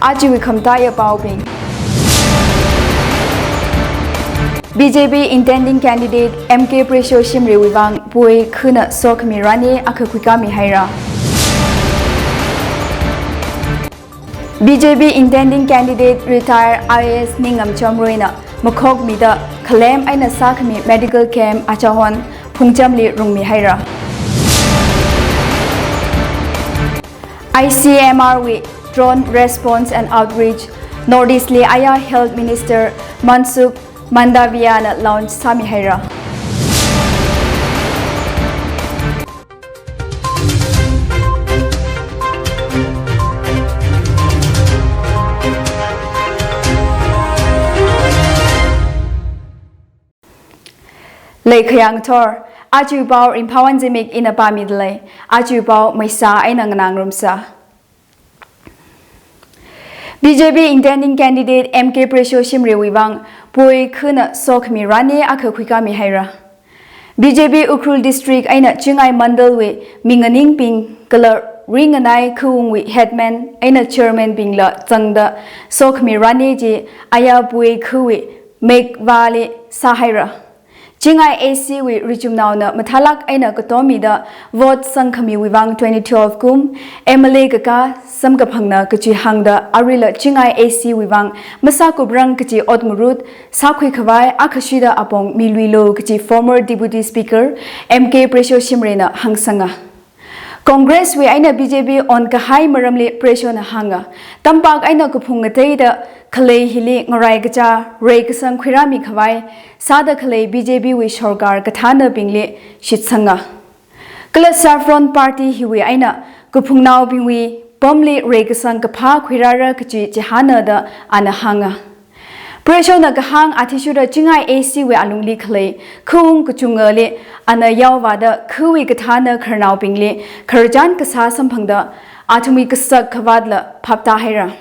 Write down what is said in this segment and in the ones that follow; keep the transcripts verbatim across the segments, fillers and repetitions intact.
Ajawui khamataiya paobing. B J P intending candidate M K Precio Shimray wui vang pui khana sokhami rani akha khuikāmi haira. B J P intending candidate retired I A S Ningam Chomroina makhokmida khalem eina sākhami medical camp achahon Phungchamli rungmi haira. I C M R wui drone response and outreach Northeast li aya Health Minister Mansukh Mandaviya na launch sāmi haira. Leikhayang thor, ajawui pao Ringphāwon Zimik ina pāmida lei, ajawui pao maisā eina nganāngarumsa. B J P intending candidate M K Precio Shimray wui vang pui khana sokhami rani akha khuikāmi haira. B J P Ukhrul District eina Chingai Mandal wui minganingbing kala ringanai khawungwui headman eina chairman bingla zangda sokhami rani chi aya pui khawui mekvāli sāhaira. Chingai A C wui richumnaona mathālāk eina katommida vote sangkhamiwui vang twenty twelve kum M L A kakā Samkaphangna kachi hāngda aruila Chingai A C wui vang masākuprang kachi ot ngarut sākhui khavai akhashida apong miluilo kachi former Deputy Speaker M K Precio Shimrayna hāngsanga. Congress wui eina B J P onkahai maramli Preciona hānga. Tampak eina kaphung ngateida khalei hili ngarai kachā reikasang khuirāmi khavai sāda khalei B J P wui sorkar kathānabingli shitsanga. Kala Saffron Party hiwui eina kaphungnaobingwui pamli reikasang kaphā khuirāra kachi chihānada ana hānga. Preciona kahāng athishurda Chingai A C wui alungli khalei khawung kachungali ana yaovāda khawui kathāna khararnaobingli khararchan kasā samphangda athumwui kasak khavātla phaptāhaira.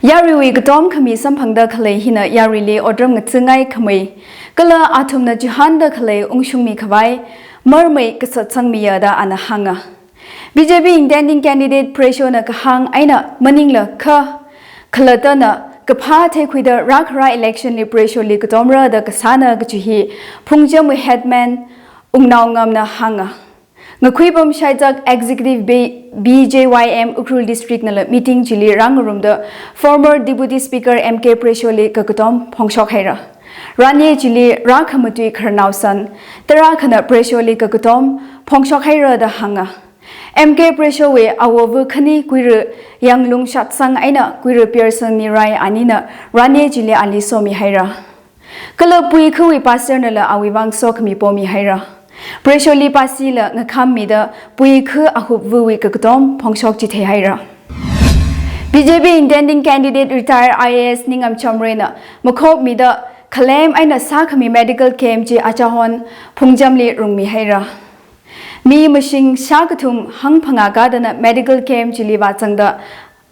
Yaruiwui katom khami samphangda khalei hina yaruili otram ngathangai khamei kala athumna chihānda khalei ungshungmi khavai marmei kasatsangmiya da ana hānga. B J P intending candidate Preciona kahāng eina maningla kha khalattana kaphā theikhuida rākhara election li Precioli katomra da kasāna kachi hi Phungchamwui headman Wungnaongamna hānga. Ngakhuipam Shaizak Executive B-, B J Y M Ukhrul District nala meeting chili rāngarumda former Deputy Speaker M K Precioli kakatom phongshok haira. Rani chili rākhamatui khararnao san tarākhana Precioli kakatom phongshok haira da hānga. M K Preciowui awova khani Kuira Yanglung Shatsang eina Kuira Pearson Nirai anina rani chili ali somi haira. Kala pui khawui pastornala awui vang sokhami pomi haira. Precioli pasila ngakhammida pui kha ahupvawui kakatom phongshok chithei haira. B J P intending candidate retired I A S Ningam Chomrayna makhokmida khalem eina sākhami medical camp chi achahon Phungchamli rungmi haira. Mi mashing shākathum hangphangā kadana medical camp chili vāzangda,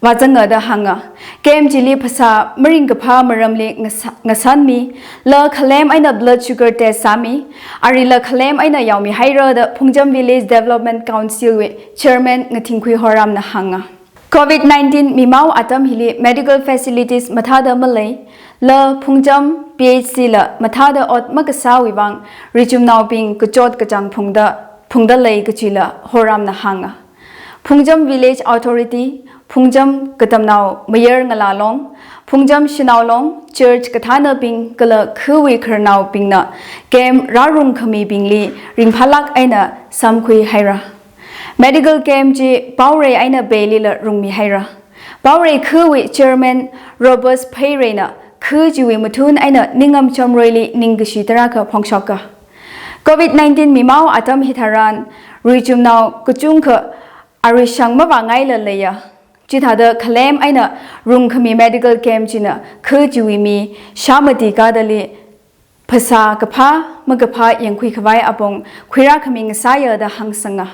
vāzanga da hānga. Camp chili phasā maringkaphā maramli ngasa-, ngasanmi, la khalem eina blood sugar test sāmi, arila khalem eina yaomi haira da Phungcham Village Development Council wui Chairman Ngathingkhui Horamna hānga. Covid nineteen mimao atam hili medical facilities mathāda malei, la Phungcham P H C la mathāda ot makasāwui vang richumnaobing kachot kachāng phungda, phungda lei kachila Horamna hānga. Phungcham Village Authority, Phungcham Katamnao Mayar Ngalālong, Phungcham Shanaolong, church kathānabing kala khawui khararnaobingna camp rārung khamibingli ringphālāk eina samkhui haira. Medical camp chi Paorei eina Beilila rungmi haira. Paorei khawui Chairman Robert Pheirei na kha chiwui mathun eina Ningam Chomroili ningkashi tarākha phongshoka. Covid nineteen mimao atam hitharan richumnao kachungkha arishang mavāngaila leiya. Chithāda khalem eina rungkhami medical camp china kha chiwui mi shāmati kadali phasā kaphā makaphā yangkhui khavai apong khuirākhami ngasāya da hāngsanga.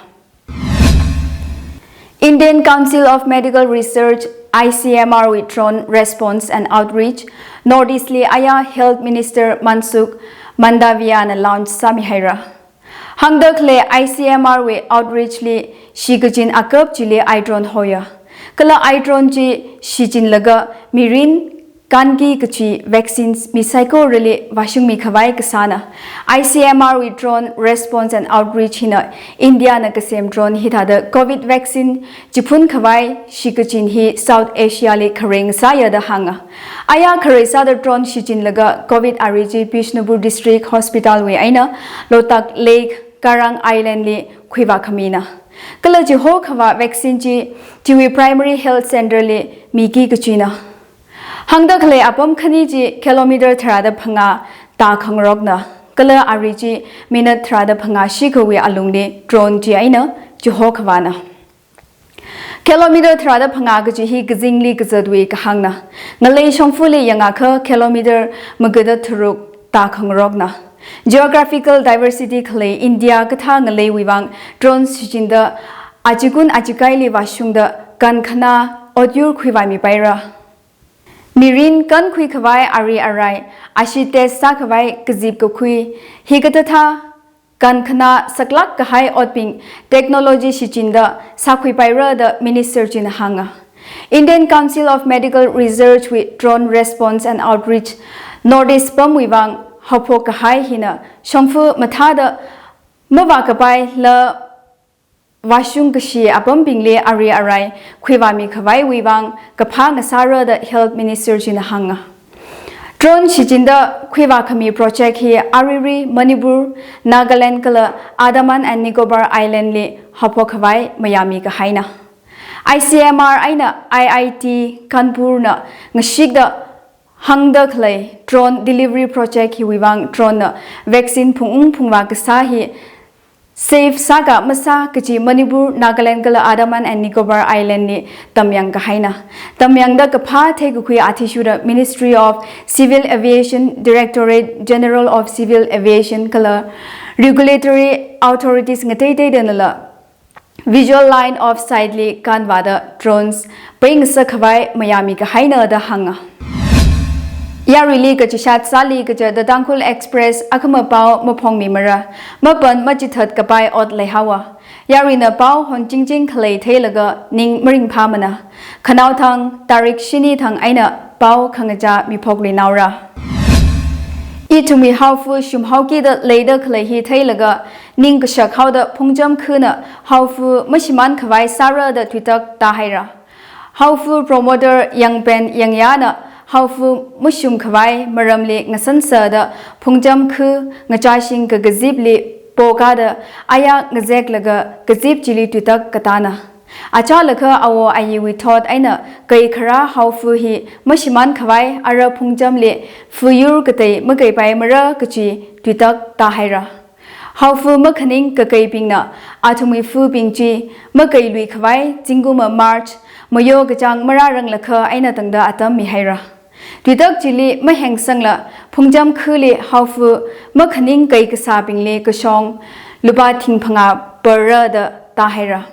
Indian Council of Medical Research, I C M R wui drone response and outreach, Northeast li aya Health Minister Mansukh Mandaviya na launch sāmi haira. Hāngda khalei I C M R wui outreach li shikachin akap chili eye drone hoya. Kala I drone chi shichinlaga mirin kanki kachi vaccines mi saikorali vāshungmi khavai kasāna. I C M R wui drone response and outreach hina India na kasem drone hithāda Covid vaccine chiphun khavai shikachin hi South Asia li khareng sāya da hānga. Aya kharei sāda drone shichinlaga Covid ari chi Bishnupur District Hospital wui eina Lotak Lake Karang Island li khuivā khamina. Kala chiho khavā vaccine chi chiwui Primary Health Center li miki kachina. Hāngda khalei apam khani chi kilometer tharāda phangā tākhangarokna. Kala ari chi minute tharāda phangā shikhawui alungli drone chi eina chiho khavāna. Kilometer tharāda phangā kachi hi kazingli kazatwui kahāngna. Ngalei shongfali yangakha kilometer magada tharuk tākhangarokna. Geographical diversity khalei India kathā ngaleiwui vang drone shichinda achikun achikaili vāshungda kankhana otyur khuivāmi paira. Mirin kankhui khavai ari arai, ashi test sākhavai kazip kakhui, hikathāthā kankhana saklāk kahai otbing technology shichinda sākhui paira da Minister china hānga. Indian Council of Medical Research wui drone response and outreach Northeast pamwui vang haophok kahai hina shongfa mathāda mavākapaila vāshung kashi apambingli ari arai khuivāmi khavaiwui vang kaphā ngasāra da Health Minister china hānga. Drone shichinda khuivā khami project hi aruirui Manipur, Nagaland kala Andaman and Nicobar Island li haophok khavai mayāmi kahaina. I C M R eina I I T Kanpur na ngashikda hāngda khalei drone delivery project hiwui vang drone na vaccine phungung phungvā kasā hi safe sāka masā kachi Manipur, Nagaland kala Andaman and Nicobar Island li tamyang kahaina. Tamyangda kaphā theikakhui athishurda Ministry of Civil Aviation, Directorate General of Civil Aviation kala regulatory authorities ngateiteidana la visual line of sight li kanvāda drones peingasak khavai mayāmi kahaina da hānga. Yaruili kachishat sāli kaja The Tangkhul Express akhama pao maphongmimara, mapan machithat kapai ot leihaowa. Yaruina pao honchingching khalei theilaga ning maringphāmana. Khanaothang tarik shini thang eina pao khangachā miphokluinaora. Ithumwui haofa shumhaokida leida khalei hi theilaga ning kashak haoda Phungcham khana haofa mashimān khavai sāra da tuitak tāhaira. Haofa promoter Yangpen Yangyana haofa mashum khavai maramli ngasansāda Phungcham kha ngachāshing kakazipli pokada aya ngazeklaga kazip chili tuitak katāna. Achālakha awo ayiwui thot eina kaikhara haofa hi mashimān khavai ara Phungchamli fayur katei makaipaimara kachi tuitak tāhaira. Haofa makhaning kakaibingna athumwui fabing chi makailui khavai zingkumva March mayo kachāng marāranglakha eina tangda atam mihaira. Tuitak chili mahengsangla Phungcham khali haofa makhaning kai kasābingli kashong lupā thing phangā parra da tāhaira.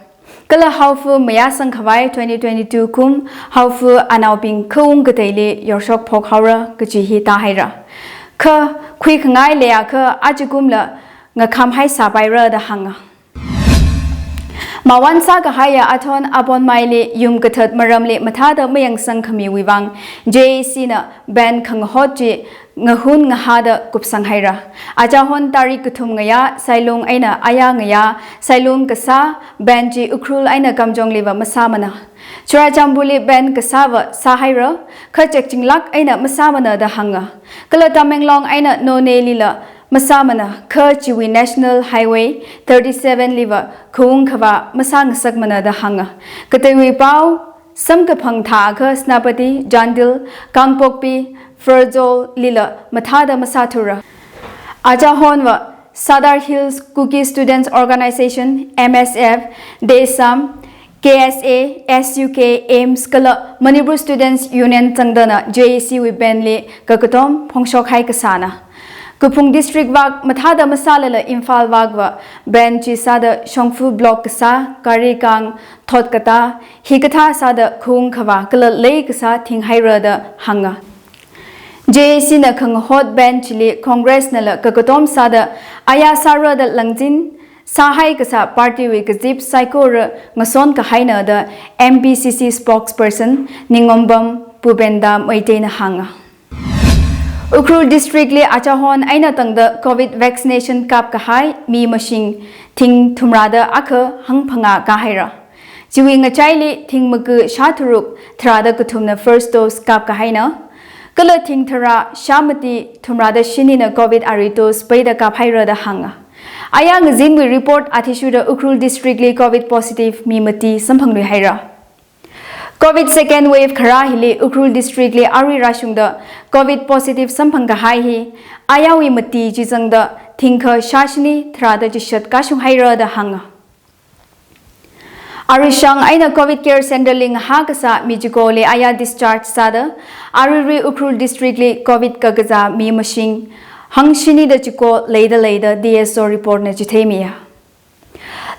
Kala haofa mayāsang khavai twenty twenty-two kum haofa anaobing khaung kateili yorshok phokhaora kachi hi tāhaira. Kha khuikhangai leiakha achikumla ngakham haisāpaira da hānga. Mawan sākahaiya athon Abonmaili yum kathat maramli mathāda mayangsang khamiwui vang J A C na ban khangahot chi ngahun ngahāda kupsanghaira. Achahon tarik kathum ngayā Sailung eina aya ngayā Sailung kasā ban chi Ukhrul eina Kamjongliva masāmana. Churachandpurli ban kasāva sāhaira, kha chekchinglāk eina masāmana da hānga. Kala Tamenglong eina Nonelila masāmana, kha chiwui National Highway thirty-seven liva khaung khavā masāngasakmana da hānga. Kateiwui pao samkaphang thākha Senapati, Chandel, Kangpokpi, Pherzawl lila mathāda masāthura. Achahonva Sadar Hills Kuki Students Organization, M S F, DESAM, K S A, S U K, AIMS kala Manipur Students Union zangdana J A C wui ban li kakatom phongshok hai kasāna. Kaphung district vak mathāda masālala Imphal vakva ban chi sāda shongfa block kasā, gari kang thot katā, hikathā sāda khaung khavā kala lei kasā thinghaira da hānga. J A C na khangahot ban chili Congress nala kakatom sāda aya sāra da langzin sāhai kasā party wui kazip saikora ngason kahaina da M P C C spokesperson Ningombam Pubenda Meiteina hānga. Ukhrul District li achahon eina tangda Covid vaccination kap kahai mi mashing thing thumrada akha hangphangā kahaira. Chiwui ngachaili thing maga shātharuk tharāda kathumna first dose kap kahaina, kala thing tharā shāmati thumrada shinina Covid ari dose peida kap haira da hānga. Aya ngazinwui report athishurda Ukhrul District li Covid positive mi mati samphangluihaira. Covid second wave kharā hili Ukhrul District li arui rāshungda Covid positive samphang kahai hi ayawui mati chi zangda thingkha shāshini tharāda chishat kashung haira da hānga. Arui shang eina Covid care center li ngahā kasā mi chikoli aya discharge sāda, aruirui Ukhrul District li Covid kakazā mi mashing hangshini da chiko leida leida D S O report na chitheimiya.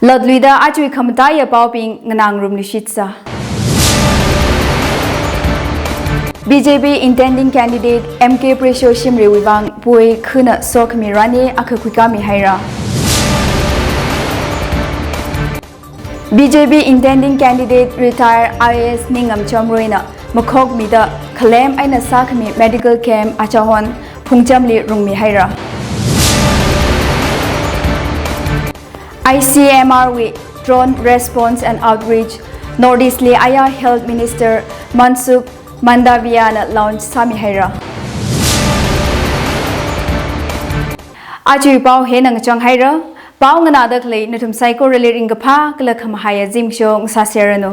Latluida achui khamataiya paobing nganāngarumluishitsa. B J P intending candidate M K Preshow Shimray wui vang pui khuna sokhami rani akha khuikami haira. B J P intending candidate retired I A S Ningam Chamroina makhokmida khalem eina sākhami medical camp achahon Phungchamli rungmi haira. I C M R wui Drone Response and Outreach Northeast li aya Health Minister Mansukh Mandaviya na launch sāmi haira. Achui pao hina ngachang haira. Pao nganāda khalei nathum saikorali ringkaphā kala khamahaiya zimiksho ngasāserranu.